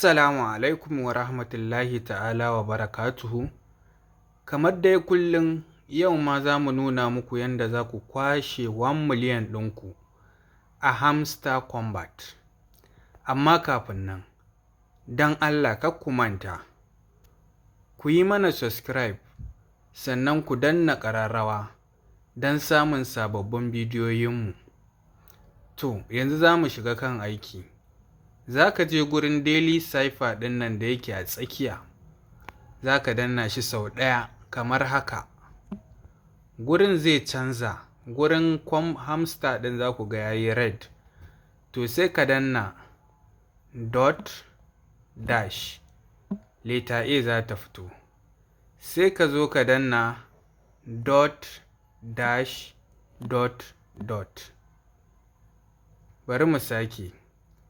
Assalamu alaikum wa rahmatullahi ta'ala wa barakatuhu. Kamar dai kullum, yau ma za mu nuna muku yadda za ku kwashe 1 miliyan ɗinku a Hamster Kombat. Amma kafin nan, don Allah kar ku manta, ku yi mana subscribe, sannan ku danna ƙararrawa don samun sababbin bidiyoyinmu. To, yanzu za mu shiga kan aiki. Za ka je gurin daily cipher ɗin nan da yake a tsakiya, za ka danna shi sau ɗaya kamar haka. Gurin zai canza, gurin kwam hamster ɗin za ku ga yayi red. To, sai ka danna dot dash, letter A za ta fito. Sai ka zo ka danna dot dash dot dot. Bari mu sake.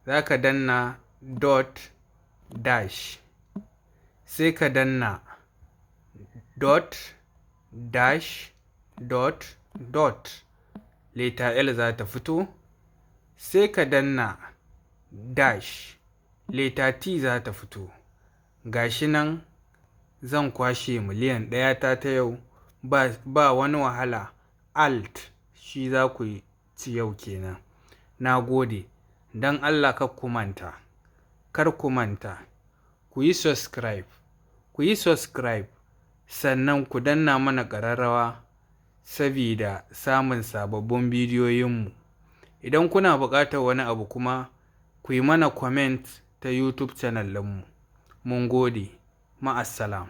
Za ka danna dot dash, sai ka danna dot dash dot dot, letter L za ta fito. Sai ka danna dash, letter T za ta fito. Gashi nan zan kwashe miliyan 1 ta yau, ba wani wahala. Alt shi za ku ci yau kenan. Na gode. Don Allah kar ku manta, kar ku manta, ku yi subscribe, ku yi subscribe, sannan ku danna mana ƙararrawa sabida samun sababbin bidiyoyinmu. Idan kuna buƙatar wani abu kuma, ku yi mana comment ta YouTube channel ɗinmu. Mun gode. Ma'assalam.